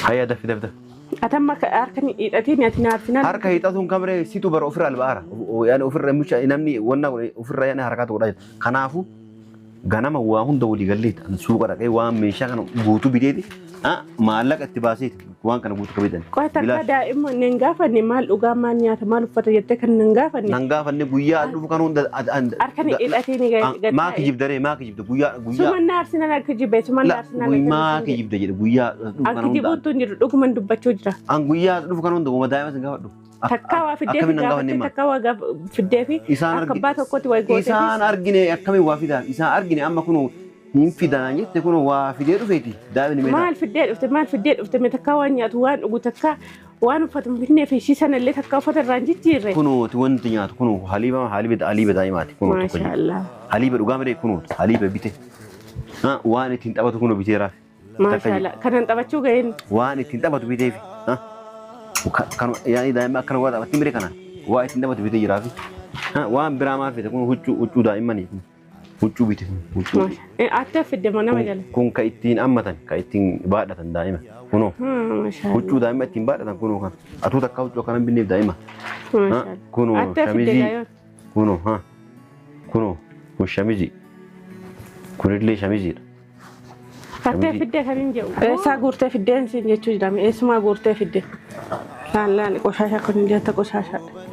Hayya dafi dafi dafi. Atamma harka hiixatiin ati naarsinaan. Harka hiixatuun kamree situ bara ofirra alba'aara. Yaani ofirra mucha namni wanna ofirra yaani harakaatu godhaa jira. Kanaafuu ganama waa hunda walii galleeti. Ani suuqa dhaqee waan meeshaa kana guutuu biteeti. Maallaqa itti baaseeti waan kana guutuu qabeetan. Qoy takka daa'imman nan gaafanne maal dhugaa maal nyaata maal uffata jettee kan nan gaafanne. Nan gaafanne guyyaa dhufu kan hunda. Harka hiixatiin gad. Maa kijibda ree maa kijibda guyyaa guyyaa. Suman naarsinan akka jibbe suman naarsinan akka Maa kijibda jedhe guyyaa dhufu kan Akka hunda. jibuutu hin jiru dhuguman dubbachuu jira. An guyyaa dhufu kan hunda goma daa'ima sin gaafadhu. Takka waa fiddee fi Akkamiin nan gaafanne gaafattee maa? takka waa fiddee fi Isaan akka argi- abbaa tokkotti wayi gootee Isaan argine akkamiin waa fidan isaan argine amma kun hin fidan jette kun waa fidee dhufeeti daa'imni meeqa. Maal fiddee dhufte maal fiddee dhufte mee takka waan nyaatu waan dhugu takka waan uffatu hin fidnee fi ishii sanallee takka uffata irraa hin jijjiirre. Kunuuti wanti nyaatu kunuu haliiba haliiba haliiba daa'imaati kunuu tokko jira. Maashaallah. Haliiba dhugaa malee kunuuti haliiba bite. Waan ittiin taphatu kunuu biteeraaf. Maashaallah. Kanan taphachuu ga'een Waan ittiin taphatu biteefi. Yaani daa'imman akkana waa taphatti mire kanaan waa ittiin taphatu bitee jiraafi. Waan biraa maal fite kun huccuu huccuu daa'immanii huccuu bite huccuu. Atta fidde moo nama jala. Kun ka ittiin hammatan ka ittiin baadhatan daa'ima kunoo. Maashaallah. Huccuu daa'ima ittiin baadhatan kunoo kan atuu takka huccuu akkana hin binneef daa'ima. Maashaallah. Kunoo Atta fidde shamizii gaayoon. kunoo ha kunoo kun shamizii kunillee shamiziidha. Atta fidde kan hin jedhu. Eessaa guurtee fiddeen siin jechuu jedhame eessumaa guurtee fidde. Laal laal qoshaashaa kun jetta qoshaashaadha.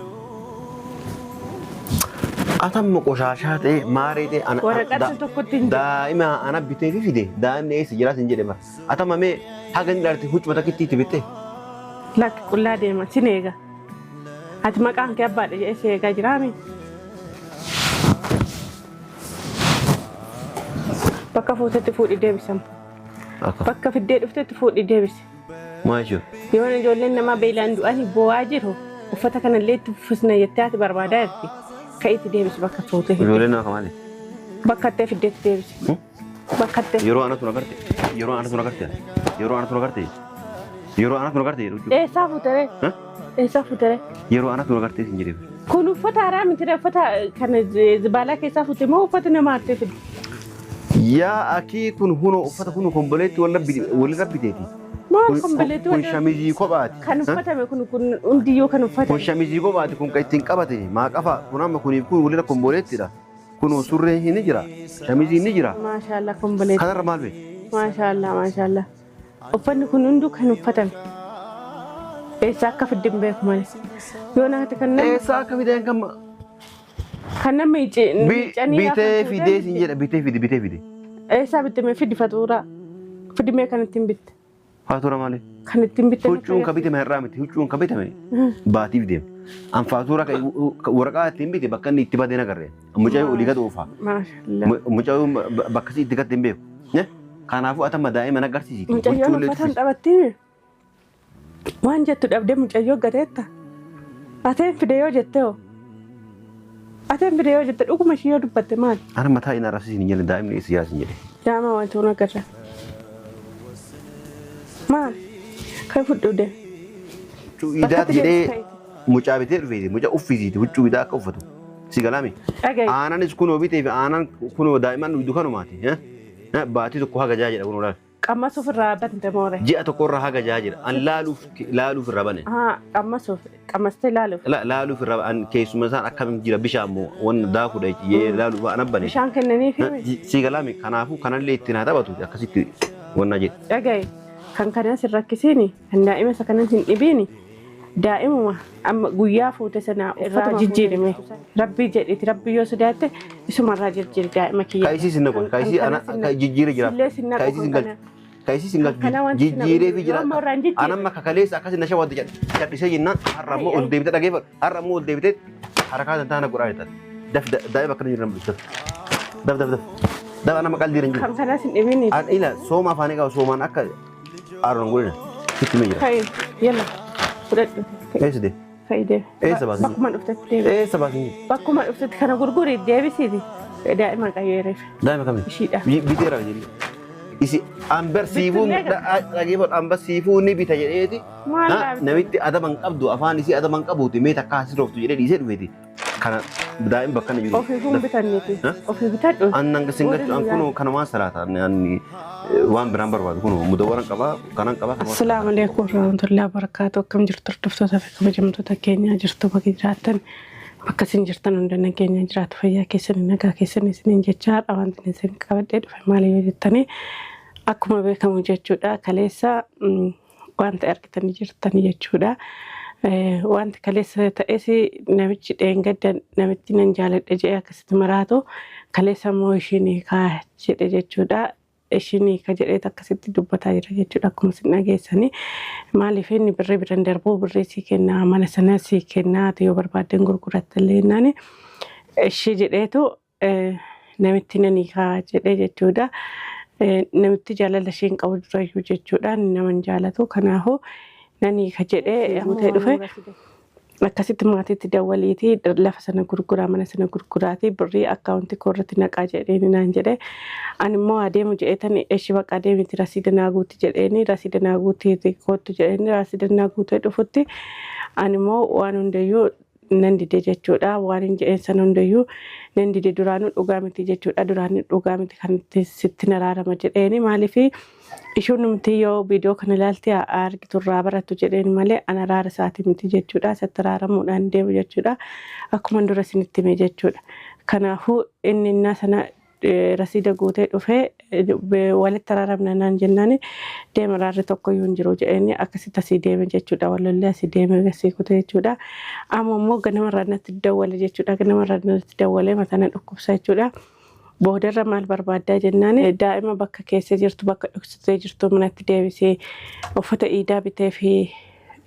Atamma qoshaashaa ta'e maaree ta'e ana Waraqaan tokkotti hin jiru. daa'ima ana bitee fi fide daa'imni eessa jiraas hin jedhe bara. Atamma mee haga inni dhalate huccuma takkitti itti bitte. Lakki qullaa deema sin eega. Ati maqaan kee abbaadha jedhee si eegaa jiraame. Bakka fuutetti fuudhi deebisama. Bakka fiddee dhuftetti fuudhi deebisi. Maal jechuudha? Yoon ijoolleen namaa beelaan du'anii boo'aa jiru uffata kanallee itti uffisna jettee ati barbaadaa jirti. Ka'iitti deebisi bakka fuutee fidde. Ijoolleen nama kamaali? Bakka itti fiddeetti deebisi. Bakka itti. Yeroo anatu na garte yeroo anatu na garte yeroo anatu na garte yeroo anatu na garte jedhu. Eessaa fuutere? Eessaa fuutere? Yeroo anatu na garte sin jedhe. Kun uffata haaraa miti uffata kana zibaalaa keessaa fuute moo uffata nama hartee fidde? Yaa akii kun hunoo uffata kun komboleetti walirra biteeti. Maal komboleetti Kun shamizii kophaati. Kan uffatame kun kun hundiyyuu kan Kun uffatame. shamizii kophaati kun kan ittiin qabate maaqafa kun amma kuniif kun walirra komboleettidha. Kun surree ni jira shamiziin ni jira. Maashaallah komboleetti. Kanarra maal beektu? Maashaallah maashaallah. Uffanni kun hunduu kan uffatame. Eessaa akka fidde hin beeku malee. Yoo naati kan nama Eessaa akka fideen kan kan nama miicanii bitee fidee sin jedha bitee fide bitee fide. Eessaa bitte mee fidi fatuuraa. Fidi mee kan ittiin bitte. Faatuura maali? Kan ittiin bitte. Huccuun ka bitame har'aa miti huccuun ka bitame baatiif deema. An faatuura ka waraqaa ittiin bite bakka inni itti badee nagarree. Mucayyoo olii gad oofa. Maashaallah. Mucayyoo bakka itti gatte hin beeku. Kanaafuu atama daa'ima agarsiisiti. Mucayyoon uffatan taphattii waan jettu dhabdee mucayyoo gateetta. Ateen fide yoo jette hoo? Ateen fide yoo jette dhuguma ishii yoo dubbatte maali? Ana mataa inni arrabsiisin hin jenne daa'imni eessa jiraas hin jedhe. Daa'ima wanti kun agarra. Maali? Kan fudhu deem. Huccuu iidaati jedhee mucaa bitee dhufeeti mucaa uffisiiti huccuu iidaa akka uffatu. Si galaami. Dhaga'i. Aananis kunoo bitee fi aanan kunoo daa'imman dhugdu kanumaati. Baatii tokko haga jaa jedha kunoo laal. Qammasuuf irraa bante moore. Ji'a tokko irraa haga jaa jedha. An laaluuf laaluuf irraa bane. Haa qammasuuf qammastee laaluuf. Laaluuf irraa an keessuma isaan akkam jira bishaan moo wanna daakudha jee laaluuf an abbane. Bishaan kennaniifi. Si galaami kanaafuu kanallee ittiin haa taphatu akkasitti wanna jedhe. Dhaga'i. Kan kanas hin rakkisiini kan daa'ima isa kanas hin dhibiini daa'imuma amma guyyaa fuute sana irraa jijjiirime rabbii jedhiti rabbii yoo sodaatte isuma irraa jijjiiri daa'ima kiyya. Kaayisii sin naqu kaayisii ana jijjiire jira. Sillee sin naqu Kaayisii sin kan galchu. Kaayisii sin galchu Kana wanti sin naqu jijjiiree fi jira. yoo amma irraa hin jijjiirre. An amma kakaleessa akkasii na shawwadde cadhisee jennaan har'a ammoo ol deebitee dhageeffadhu. Har'a ammoo ol deebitee harakaa tan taana godhaa jettan. Daf daa'ima akkana jiran daf daf daf daf. Daf ana maqaan jiran jiru. Kan kanas hin dhibiini. An ila sooma afaanii qaba soomaan akka aaroon godhina. Sitti mee jira. Ka'i yalla fudhadhu. Eessa deema? Ka'i deemi. Eessa baasin? Bakkuma dhuftetti deebi. Eessa baasin? Bakkuma dhuftetti kana gurguri deebisiiti. Daa'ima qayyeereef. Daa'ima kami? Ishiidha. Biteera jedhi. Isi ambar siifuu Bittullee kana. dhageeffadhu ambar siifuu ni bita jedheeti. Maal Ha, dhaabde? Namitti adaba hin qabdu afaan isii adaba hin qabuuti mee takka asii rooftu jedhee dhiisee dhufeeti. Kana daa'im bakka inni jiru. Ofiifuu hin bitanneeti. Ofii bitadhu. Annan gasin an kunoo kanumaan salaata anni waan biraan barbaadu kunoo mudawwaran qabaa kanan qabaa. Assalaamu alaikum warahmatullahi wabarakatuh. Akkam jirtu hordoftoota fi kabajamtoota keenya jirtu bakka jiraattan bakka isin jirtan hunda nageenya jiraatu fayyaa keessan nagaa keessan isiniin jecha har'a wanti isin qabadhee dhufe maali yoo jettanii akkuma beekamu jechuudha kaleessa wanta argitanii jirtanii jechuudha. Wanti kaleessa ta'es namichi dheengadda namitti nan jaaladha jedhee akkasitti maraatu kaleessa immoo ishiin kaa jedhe jechuudha. Ishiin ka jedheet akkasitti dubbataa jira jechuudha akkuma isin dhageessanii. Maaliif inni birrii biran darbuu birrii sii kennaa mana sana sii kennaa ati yoo barbaadden gurguratta illee jennaan ishii jedheetu namitti nan hiikaa jedhee jechuudha. Namitti jaalala ishee hin qabu durayyuu jechuudha. Nama hin jaalatu. Kanaafuu nan hiika jedhee guutee dhufe. Akkasitti maatiitti dawwaliitii lafa sana gurguraa mana sana gurguraatii birrii akkaawuntii koo irratti naqaa jedheeni naan jedhe. Ani immoo adeemu jedheetan eshi baqa adeemiti rasiida naa guuti jedheeni rasiida naa guuti koottu jedheeni rasiida naa guutee dhufutti ani immoo waan hundayyuu nan dide jechuudha. Waan hin jedheen sana hundayyuu nan dide duraanuu dhugaa miti jechuudha. Duraanuu dhugaa miti kan sitti naraarama jedheeni maaliif ishuun numti yoo viidiyoo kana ilaalte argitu irraa barattu jedheen malee an araara isaati miti jechuudha. Isatti araaramuudhaan deemu jechuudha. Akkuma dura isinitti hime jechuudha. Kanaafuu inni innaa sana rasiida guutee dhufee walitti araaramna naan jennaan deema araarri tokko iyyuu hin jiru jedheen akkasitti asii deeme jechuudha. Walollee asii deeme asii kute jechuudha. Amma immoo ganamarraa natti dawwale jechuudha. Ganamarraa natti dawwalee mataa na dhukkubsa jechuudha. Boodarra maal barbaaddaa jennaan daa'ima bakka keessa jirtu bakka dhoksitee jirtu manatti deebisee uffata iidaa bitee fi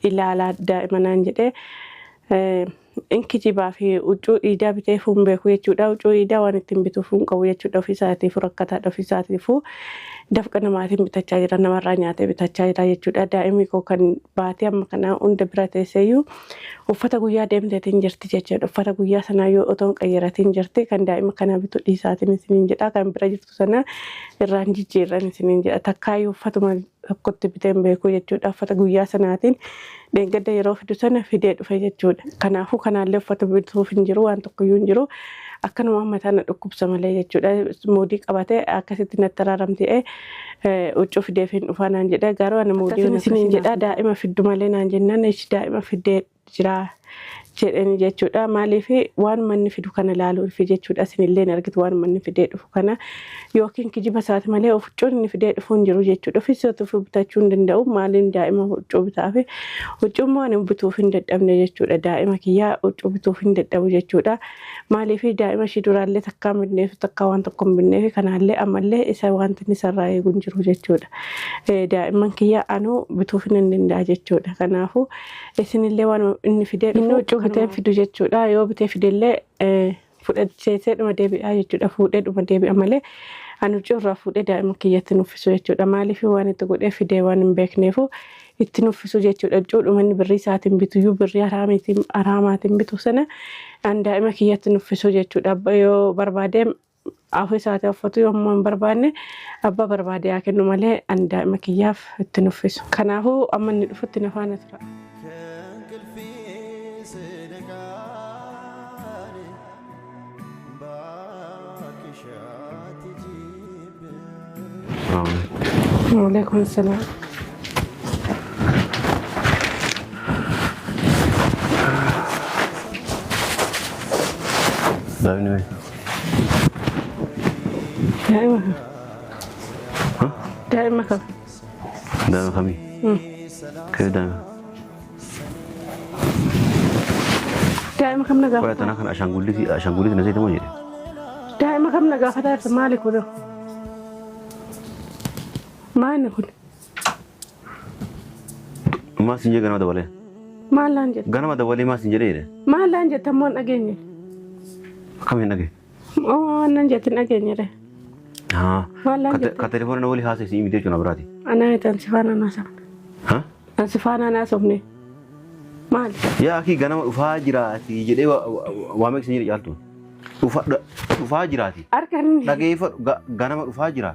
ilaalaa daa'ima naan jedhee in kijibaa fi huccuu iidaa bitee fuun beeku jechuudha. Huccuu iidaa waan ittiin bituuf hin qabu jechuudha. Ofii isaatiif rakkataadha. Ofii isaatiifuu dafqa namaatiin bitachaa jira. Namarraa nyaatee bitachaa jira jechuudha. Daa'imni koo kan baatee amma kanaa hunda bira teesseeyyuu uffata guyyaa deemteetiin jirti jechuudha. Uffata guyyaa sanaa yoo otoo hin qayyaratiin jirti kan daa'ima kanaa bitu dhiisaatiin isiniin jedha. Kan bira jirtu sana irraan jijjiirran isiniin jedha. Takkaayyuu uffatuma tokkotti bitee hin beeku jechuudha. Uffata guyyaa sanaatiin dheengadda yeroo fidu sana fidee dhufe jechuudha. Kanaafuu kanaallee uffata bituuf hin jiru waan tokkoyyuu hin jiru. Akkanuma mataa na dhukkubsa malee jechuudha. Moodii qabatee akkasitti natti araaramtee huccuu fideef hin dhufaa naan jedhe garuu ani moodii isiniin jedha daa'ima fiddu malee naan jennaan ishi daa'ima fiddee jira jedheni jechuudha. Maaliif waan manni fidu kana ilaaluuf jechuudha. Isinillee hin argitu waan manni fidee dhufu kana yookiin kijiba isaati malee huccuun inni fidee dhufu hin jiru jechuudha. Ofiis ofii bitachuu hin danda'u. Maaliin daa'ima huccuu bitaafi huccuu immoo ani bituuf hin dadhabne jechuudha. Daa'ima kiyyaa huccuu bituuf hin dadhabu jechuudha. Maaliif daa'ima ishii duraallee takkaa hin binneef takkaa waan tokko hin binneef kanaallee ammallee isa wanti inni isarraa eegu hin jiru jechuudha. Daa'imman kiyyaa anuu bituuf hin danda'a jechuudha. Kanaafuu isinillee waan inni fidee dhufu huccuu bitee fidu jechuudha. Yoo bitee fidellee fudhachiisee dhuma deebi'aa jechuudha. Fuudhee dhuma deebi'a malee ani huccuu irraa fuudhee daa'ima kiyyatti nuffisu jechuudha. Maaliif waan itti godhee fidee waan hin beekneefu itti nuffisu jechuudha. Huccuudhuma inni birrii isaatiin bituyyuu birrii haraamaatiin bitu sana an daa'ima kiyyatti nuffisu jechuudha. Yoo barbaade afur isaatii uffatu yommuu hin barbaanne abbaa barbaade haa kennu malee an daa'ima kiyyaaf itti nuffisu. Kanaafuu amma inni dhufutti na faana tura. ከእንቅልፌ ስነቃ እባክሽ አትሂጂብኝ። Waalaikum salaam. Daa'imni mee? Daa'ima kam? Daa'ima kam? Daa'ima kamii? Kee daa'ima? Daa'ima kam na Qoya gaafata? tanaa kana ashaangulliitii ashaangulliitii na seete moo jedhe? Daa'ima kam na gaafataa jirta? Maali kun? Maali kun? Maal siin jedhe ganama dabalee? Maal laan jette? Ganama dabalee maal siin jedhee jedhe? Maal laan jette ammoo hin dhageenye? Akkam hin dhagee? Oo nan jette hin dhageenye re. Haa. Maal laan jette? Ka telefoona na walii haasa'e si imite jechuudha biraati. Anaa jette ansi faana naasofne. Haa? Ansi faana naasofne. Maali? Yaa akii ganama dhufaa jiraati jedhee waa meeqa siin jedhe caaltuun? Dhufaa jiraati. Harka inni. Dhageeffadhu ganama dhufaa jira.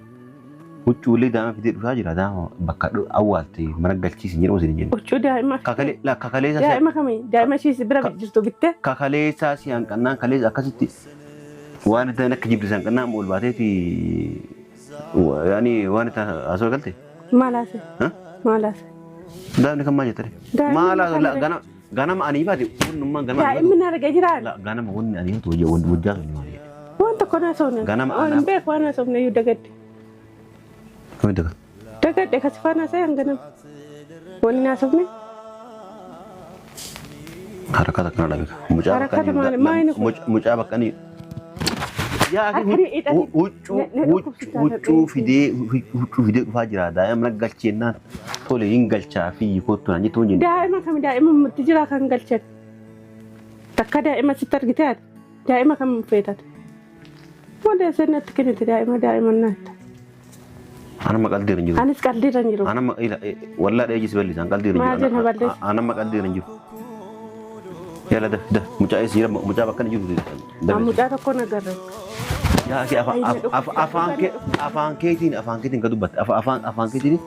Huccuulee daa'ima fidee dhufaa jira. Daa'ima bakka awwaalte mana galchiisin jedhamu isin jennu. Huccuu daa'ima. Kakalee la kakaleessa si Daa'ima kamii? Daa'ima ishiis bira jirtu bittee? Kakaleessaa si hanqannaan kaleessa akkasitti waan itti akka jibbi si hanqannaan ol baateeti yaani waan itti haasoo galte. Maal haase? Ha? Maal haase? Daa'imni kan maal jettare? Daa'imni Maal kan la ganama ganama ani baate wannummaan ganama ani Daa'imni arga jiraan. La ganama wanni ani baate wajjaa wajjaa sun maal jedhe. Waan tokko na haasofne. Ganama Waan hin beeku waan haasofne iyyuu dagadde. Kamitti daga? Dagadde kasi faana haasa'e ganama. Waliin haasofne. Harakata kana dhabe. Mucaa bakka Harakata maali? Maali kun? Mucaa bakka ni. Yaa Harka ni hidhate. huccuu Na dhukkubsataa huccuu fidee huccuu fidee dhufaa jira. Daa'ima mana galcheennaan tole hin galchaa fi kottu naan jettu hin jenne. Daa'ima kami daa'ima mutti jira kan galchan. Takka daa'ima sitti argite ati. Daa'ima kam feetate. Wanda natti kennite daa'ima daa'ima naatta. Anama qaldiira hin jiru. Anis qaldiirra hin jiru. Anama ila wallaa dheejis bal'isa qaldiira hin Maal jiru. jenna balleessa? Anama qaldiira hin jiru. Yala daf daf mucaa eessa jira mucaa bakka inni jiru. An mucaa tokko nagarre. Yaa kee afaan kee afaan keetiin ka dubbatte afaan afaan keetiin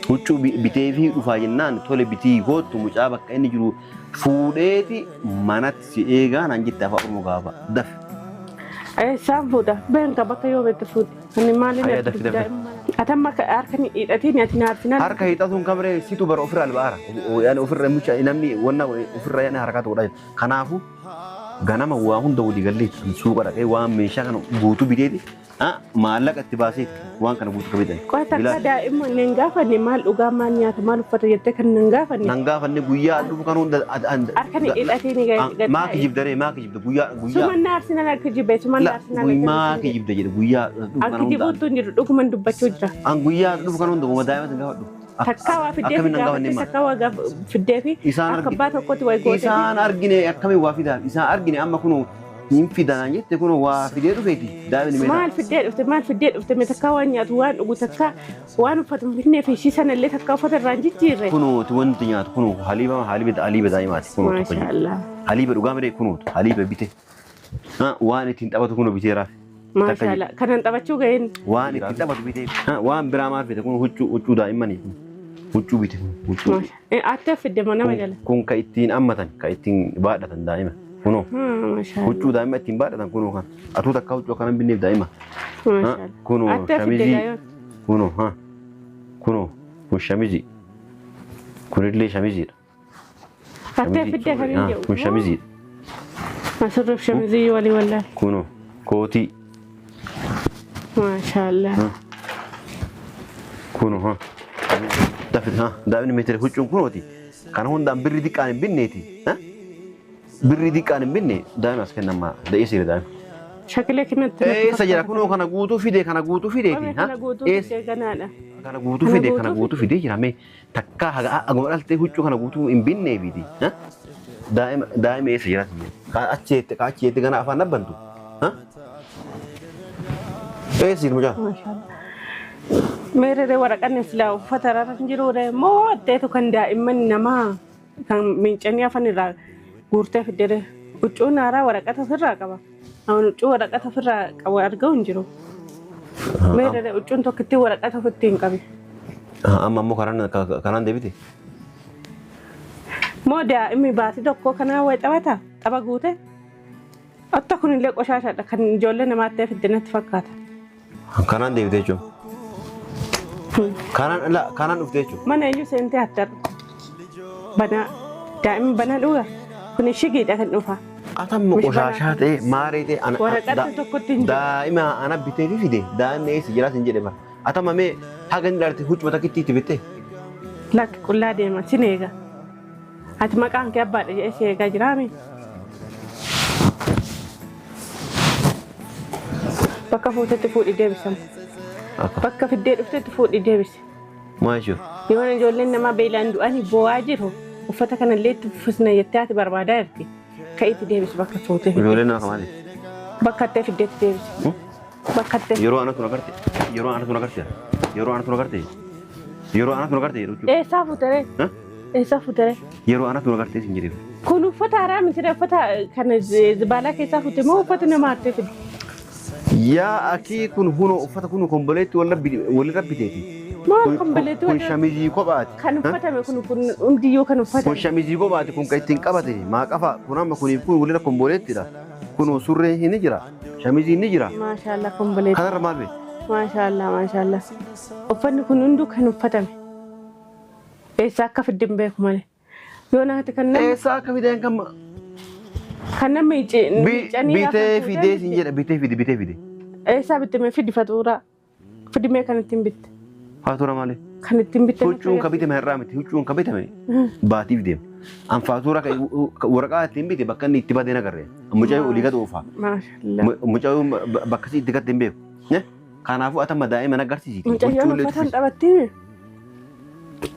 huccuu bitee fi dhufaa jennaan tole bitii kootu mucaa bakka inni jiru fuudheeti manatti si eegaa naan jette afaan Oromoo gaafa daf. Isaan fuudha. Beenka bakka yoo beekte fuudhi. Ani maaliin Ayyaa, daffi, daffi. Atamma harka ni hidhatiin ati naarsinaan. Harka hiixatuun kamree situ bara ofirraa alba'aara. Yaani ofirra mucaa namni wanna ofirra yaani harkaa godhaa jira. Kanaafuu ganama waa hunda walii gallee suuqa dhaqee waan meeshaa kana guutuu biteeti maallaqa itti baasee waan kana guutuu qabeetan. Qoy takka daa'ima nan gaafanne maal dhugaa maal nyaata maal uffata jettee kan nan gaafanne. Nan gaafanne guyyaa dhufu kan hunda Harka ni hidhatee ni gad maa kijibda ree maa kijibda guyyaa guyyaa Suman naarsinaan akka jibbe suman naarsinaan maa kijibda jedhe guyyaa dhufu Akka kan hunda. jibuutu hin jiru dhuguman dubbachuu jira. An guyyaa dhufu kan hunda guma daa'ima sin gaafadhu. Takka waa fiddee fi Akkamiin nan gaafanne gaafatte maa? takka waa fiddee fi Isaan akka abbaa tokkotti wayi gootee fi Isaan argine akkamiin waa fidaa isaan argine amma kunoo hin fidan jette kunoo waa fidee dhufeeti daa'imni meeshaa. Maal fiddee dhufte maal fiddee dhufte mee takka waan nyaatu waan dhugu takka waan uffatu hin fidnee fi ishii sana illee takka uffata irraa hin jijjiirre. Kunooti wanti nyaatu kunoo haliiba haliiba haliiba daa'imaati kunoo tokko Maasha Allah. Haliiba dhugaa malee kunooti haliiba bite. Waan ittiin taphatu kunoo bitee raafe. Maasha Allah. Kanan taphachuu ga'een. Waan ittiin taphatu bitee. Waan biraa maal fite kun huccuu huccuu daa'immanii huccuu bite huccuu. Attee fidde moo nama jala. Kun ka ittiin ammatan ka ittiin baadhatan daa'ima kunoo. Maasha Allah. Huccuu daa'ima ittiin baadhatan kunoo kan atuu takka huccuu akkana hin binneef daa'ima. Maasha Allah. Kunoo Attee fidde shamizii gaa'oon. kunoo ha kunoo kun shamizii kunillee shamiziidha. Attee fidde kan hin jedhu. Kun shamiziidha. Asirraaf shamizii walii wallaal. Kunoo kootii Maasha Allah. kunoo ha dafi ha daa'imni meetira huccuun kunooti kana hundaan birri xiqqaan hin binneeti birri xiqqaan hin binne daa'ima as kennama da'ee seera daa'ima. Shakilee kanatti. Eessa jira kunoo kana guutuu fide kana guutuu fideeti Kana guutuu fidee ganaadha. Kana guutuu fide kana guutuu fidee jira mee takkaa haga aguma dhaltee huccuu kana guutuu hin binneefiiti daa'ima daa'ima eessa jira ka achi jeette ka achi jeette gana afaan dhabbantu eessa jiru mucaa. Maasha Allah. Meerere waraqaan silaa uffata irra hin jiruure moo addeetu kan daa'imman namaa kan miincanii afan irraa guurtee fiddere huccuun haaraa waraqata ofirraa qaba. Awwan huccuu waraqata ofirraa qabu argamu hin jiru. Meerere huccuun tokkittii waraqata ofitti hin qabi. Amma ammoo karaan karaan deebite. Moo daa'imni baatii tokko kanaa wayi taphata tapha guute. Otta kunillee qoshaashaadha kan ijoollee namaatti fidde natti fakkaata. Kanaan deebite jechuun. Kanaan la kanaan dhufte jechuun. Mana iyyuu seentee hattarra. Banaa daa'imni banaa dhuga kun shigiidha kan dhufa. Atamma qoshaashaa ta'e maaree ta'e ana Waraqatni tokkotti hin jiru. Daa'ima ana bitee fi fide daa'imni eessa jiraas hin jedhe bara. Atama mee haga inni dharte huccuma takkitti itti bitte. Lakki qullaa deema sin eega. Ati maqaan kee abbaadha jedhee si eegaa jiraami. Bakka fuutetti fuudhi deebisama. Bakka fiddee dhuftetti fuudhi deebisi. Maal jechuudha? Yoon ijoolleen namaa beelaan du'anii boo'aa jiru uffata kanallee itti uffisna jettee ati barbaadaa jirti. Ka'iitti deebisi bakka fuutee fidde. Ijoolleen nama kamaali? Bakka itti fiddeetti deebisi. Bakka itti. Yeroo anatu nagarte yeroo anatu nagarte yeroo anatu nagarte yeroo anatu nagarte jechuudha. Eessaa fuutere? Eessaa fuutere? Yeroo anatu nagarte sin jedhe. Kun uffata haaraa miti uffata kana zibaalaa keessaa fuute moo uffata nama hattee fidde? Yaa akii kun hunoo uffata kun komboleetti walirra biteeti. Maal komboleetti Kun walirra- shamizii kophaati. Kan uffatame kun hundiyyuu kan Kun uffatame. shamizii kophaati kun kan ittiin qabate maaqafa kun amma kuniif kun walirra komboleettidha. Kun surreen ni jira. Shamiziin ni jira. Maashaallah komboleetti. Kanarra maal beektu? Maashaallah maashaallah. Uffanni kun hunduu kan uffatame. Eessaa akka fidde hin beeku malee. Yoo naati kan nama Eessaa akka fideen kan kan nama miicanii bitee fidee siin jedha bitee fide bitee fide. Eessaa bitte mee fidi fatuuraa. Fidi mee kan ittiin bitte. Faatuura maali? Kan ittiin bitte. Huccuun kan bitame irraa miti huccuun kan bitame baatiif deema. An faatuura waraqaa ittiin bite bakka inni itti badee nagarree. Mucayyoo olii gad oofa. Maashaallah. Mucayyoo bakka isii itti gatte hin beeku. Kanaafuu atama daa'ima agarsiisiti. Mucayyoon uffataan taphattii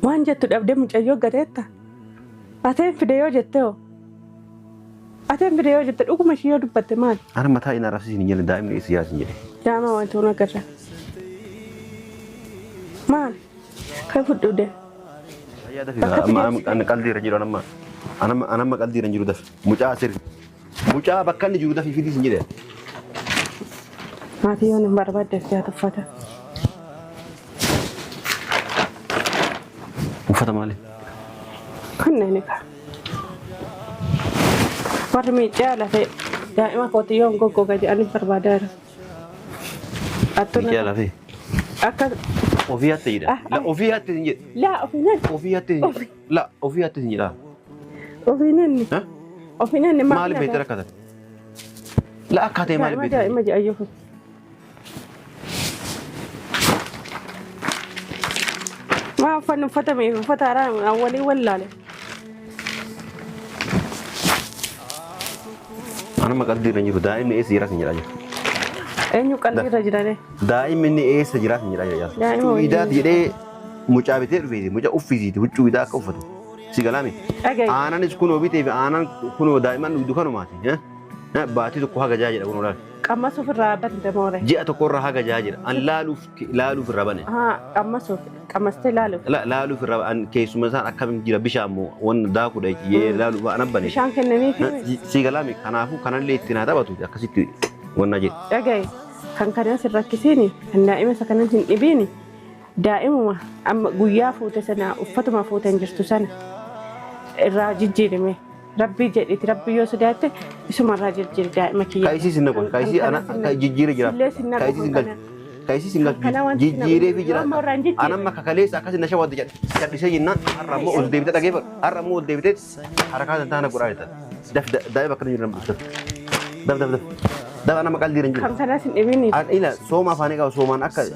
waan jettu dhabdee mucayyoo gateetta. Ateen fide yoo jette hoo? Ateen fide yoo jette dhuguma ishii yoo dubbatte maali? Ana mataa inni arrabsiisin hin jenne daa'imni eessa yaasin jedhe. Daa'ima wanti hun agarra. Maali? Kan fudhu dee. Ani qalbii irra jiru anamma anamma qalbii irra jiru dafi mucaa asirri mucaa bakka inni jiru dafi fidii sin jedhe. Maatii yoo hin barbaadde siyaata uffata. Uffata maali? Kanneen egaa. Warri miicaa lafee daa'ima kooti yoo hin goggoga jedhanii barbaadaa jira. Miicaa lafee. Akka Ofii hatte jedha. La ofii hatte sin jedhe. laa ofiin inni. Ofii hatte sin jedhe. La ofii hatte sin jedha. Ofiin inni. Ofiin inni Maaliif beekte rakkatan? La akka ta'e maaliif beekte? Daa'ima jedhayyuu. Maa uffanni uffatame uffata haaraa walii wallaale. Anuma qalbii irra jiru daa'imni eessa jira sin jedhaa jira. Eenyu qalbii irra jirane? Daa'imni inni eessa jira sin jedhaa jira. Daa'ima Huccuu idaati jedhee mucaa bitee dhufeeti mucaa uffisiiti huccuu idaa akka uffatu. Si galaame. Dhagaye. Aananis kunoo bitee fi aanan kunoo daa'imman dhugdu kanumaati. Baatii tokko haga jaa jedha kunoo laal. Qammas ofirraa bante moore. Ji'a tokko irraa haga jaa jedha. An laaluuf laaluuf irra bane. Haa qammas of qammastee laaluuf. Laaluuf irra an keessuma isaan akkamiin jira bishaan moo wanna daakudha jee laaluuf an abbane. Bishaan kennaniifi. Si galaame kanaafuu kanallee ittiin haa taphatu akkasitti wanna jedhe. Dhagaye kan kanas hin rakkisiini kan daa'ima isa kanas hin dhibiini daa'imuma amma guyyaa fuute sana uffatuma fuute hin jirtu sana irraa jijjiirime. Rabbii jedhiti rabbii yoo sodaatte isuma irraa jijjiiri daa'ima kiyya. Kaayisii sin naqu kaayisii ana jijjiire jira. Sillee sin naqu Kaayisii sin galchu. Kaayisii sin galchu Kana wanti sin naqu. jijjiiree fi jira. Amma irraa hin jijjiirre. Anamma kakaleessa akkasii na shawadde jedhe jennaan har'a ammoo ol deebitee dhageeffadhu. Har'a ammoo ol deebitee harakaa tan taana godhaa jirta. Daf daa'ima akkana jiran daf daf daf daf daf anamma qalbii irra hin jiru. Kan kanas hin dhibiini. An ila sooma afaanii qaba soomaan akka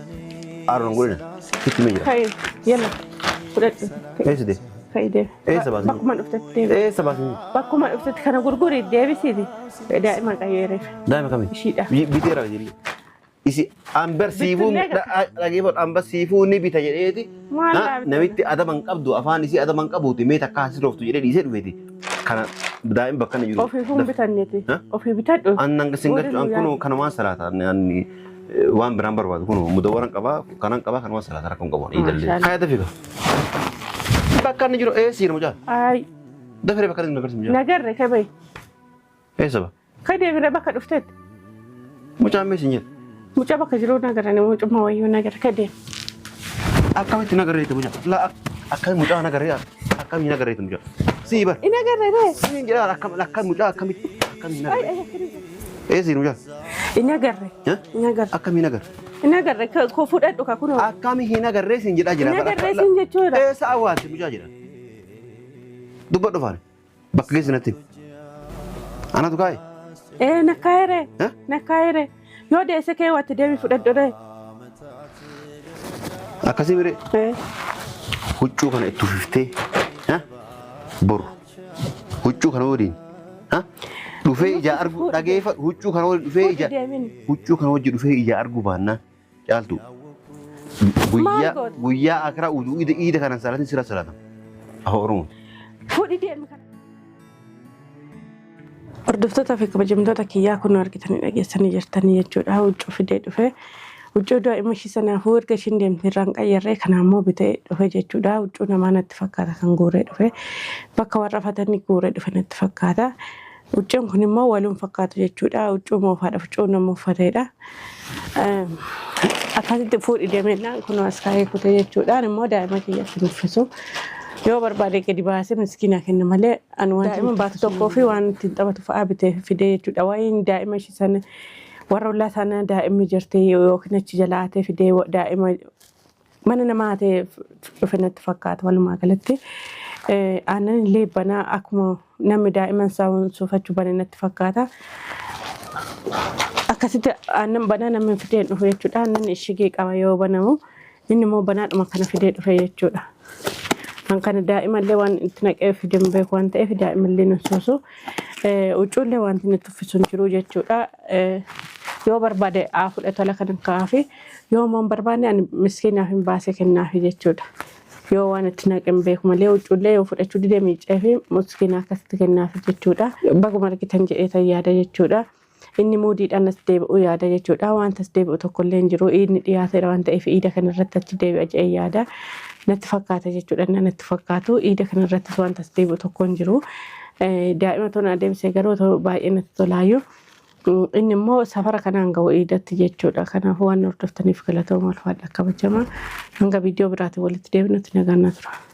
aaroon godhina sitti mee jira. Ka'i yalla fudhadhu. Eessa deema? Ka'i deemi. Eessa baasin? Bakkuma dhuftetti deebi. Eessa baasin? Bakkuma dhuftetti kana gurguri deebisiiti. Daa'ima qayyeereef. Daa'ima kamii? Ishiidha. Biteera jedhi. Isi ambar siifuu Bittullee dhageeffadhu ambar siifuu ni bita jedheeti. Maal laa bita? Namitti adaba hin qabdu afaan isii adaba hin qabuuti mee takka asii rooftu jedhee dhiisee dhufeeti. Kana daa'ima bakka inni jiru. Ofii kun bitanneeti. Ha? Ofii bitadhu. Annan sin galchu an kunoo kanumaan salaata anni waan biraan barbaadu kunoo mudawwaran qabaa kanan qabaa kanumaan salaata rakkoon qabu iidallee. Maashaallah. Kaya dafi bakka inni jiru eessa jira mucaa? Ay Dafiree bakka inni agarsiisu mucaa. nagarre kabayi. Eessa ba? Ka deebire bakka dhuftetti. Mucaan mee sin jedha? Mucaa bakka jiru nagarra mucummaa wayyuu nagarra ka deemu. Akkamitti nagarreete mucaa? La akkami mucaa nagarree akkami nagarreete mucaa? Sii bar. Inagarre ree. Siin jedhaa akkam akkam mucaa akkamitti akkami nagarree? Eessa jira mucaa? Inagarre. Inagarre. Akkami nagarre? Inagarre koo fudhadhu ka kunoo. Akkami hin agarree siin jedhaa jira. Inagarree siin jechuudha. Eessa awwaalte mucaa jedha. Dubbadhu faana. Bakka geessi natti. Anatu kaa'e. Ee nakkaayere. Eh? Nakkaayere. Yoo deesse kee waatti deemi fudhadhu ree. Akkasii biree Ee. huccuu kana itti uwwiftee boru huccuu kana waliin dhufee ija argu dhageeffadhu huccuu kana waliin dhufee ija Fuudhi deemin. huccuu kana wajji dhufee ija argu baannaan caaltu guyyaa goota? guyyaa akiraa uduu iida iida kanan salatin sira salatam. Afaan Oromoo. Fuudhi deemi kana. Hordoftoota fi kabajamtoota kiyyaa kun argitanii dhageessanii jirtanii jechuudha. Huccuu fidee dhufe. Huccuu daa'ima ishii sanaafuu erga ishiin deemte irraan qayyarree kana ammoo bitee dhufe jechuudha. Huccuu namaa natti fakkaata kan guuree dhufe. Bakka warra fatanii guuree dhufe natti fakkaata. Huccuun kun immoo waluun fakkaatu jechuudha. Huccuu moofaadha. Huccuu nama uffatedha. Akkasitti fuudhi deemennaan kun as kaa'ee kute jechuudha. Immoo daa'ima kiyyatti uffisu. Yoo barbaade gadi baasee miskiina kenna malee ani waan daa'ima baatu tokkoo fi waan ittiin taphatu fa'aa bitee fidee jechuudha. Waa'een daa'ima ishee sana warra ollaa sana daa'imni jirti yookiin achi jalaa hatee fidee daa'ima mana namaa hatee dhufe natti fakkaata walumaa galatti. Aannan illee banaa akkuma namni daa'imman isaa suufachuu bane natti fakkaata. Akkasitti aannan banaa namni fidee dhufu jechuudha. Aannan ishigee qaba yoo banamu inni immoo banaadhuma kana fidee dhufe jechuudha. Kan kana daa'imallee waan itti naqee fidee hin beeku waan ta'eef daa'imallee hin suusu. Huccuullee wanti nutti uffisu hin jiru jechuudha. Yoo barbaade haa fudhatu ala kanan kaa'aafi yoo immoo hin barbaanne ani miskiinaaf hin baasee kennaafi jechuudha. Yoo waan itti naqe hin beeku malee huccuullee yoo fudhachuu dide miicee fi miskiina akkasitti kennaafi jechuudha. Baguma argitan jedhee yaada jechuudha. Inni muudiidhaan as deebi'u yaada jechuudha. Wanta as deebi'u tokkollee hin jiru. Iidni dhiyaateera waan ta'eef iida kanarratti achi deebi'a jedhee yaada. Natti fakkaata jechuudha. Natti fakkaatu iida kanarrattis wanta as deebi'u tokko hin jiru. Daa'ima toon adeemsee garuu baay'ee natti tolaayyuu. Inni immoo safara kanaan gahu iidatti jechuudha. Kanaafuu waan hordoftaniif galatooma, ulfaadha, kabajamaa. Hanga viidiyoo biraatiin walitti deebinutti nagaan na tura.